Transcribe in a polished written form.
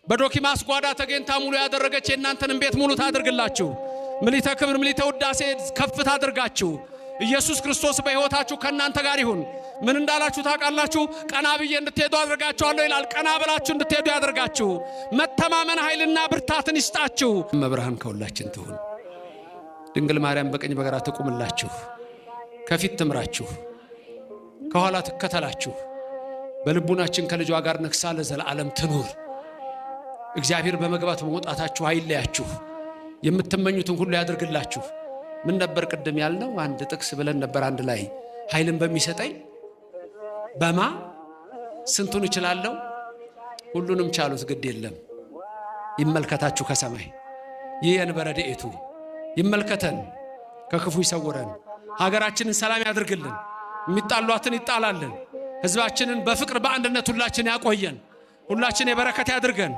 በዶኪማስ ጓዳ ተገኝታ ሙሉ ያደረገች የእናንተንም ቤት ሙሉ ታድርግላችሁ። ምሊተ ክብር ምሊተ ውዳሴ ከፍ ታድርጋችሁ። ኢየሱስ ክርስቶስ በሕይወታችሁ ከእናንተ ጋር ይሁን። ምን እንዳላችሁ ታውቃላችሁ? ቀና ብዬ እንድትሄዱ አድርጋችኋለሁ ይላል። ቀና ብላችሁ እንድትሄዱ ያደርጋችሁ። መተማመን ኃይልና ብርታትን ይስጣችሁ። እመብርሃን ከሁላችን ትሁን። ድንግል ማርያም በቀኝ በግራ ትቁምላችሁ፣ ከፊት ትምራችሁ፣ ከኋላ ትከተላችሁ። በልቡናችን ከልጇ ጋር ነግሳ ለዘላለም ትኑር። እግዚአብሔር በመግባት በመውጣታችሁ አይለያችሁ። የምትመኙትን ሁሉ ያድርግላችሁ። ምን ነበር ቅድም ያልነው? አንድ ጥቅስ ብለን ነበር አንድ ላይ፣ ኃይልን በሚሰጠኝ በማ ስንቱን እችላለሁ? ሁሉንም ቻሉት፣ ግድ የለም። ይመልከታችሁ ከሰማይ ይየን በረድኤቱ ይመልከተን፣ ከክፉ ይሰውረን፣ ሀገራችንን ሰላም ያድርግልን፣ የሚጣሏትን ይጣላልን፣ ህዝባችንን በፍቅር በአንድነት ሁላችን ያቆየን፣ ሁላችን የበረከት ያድርገን።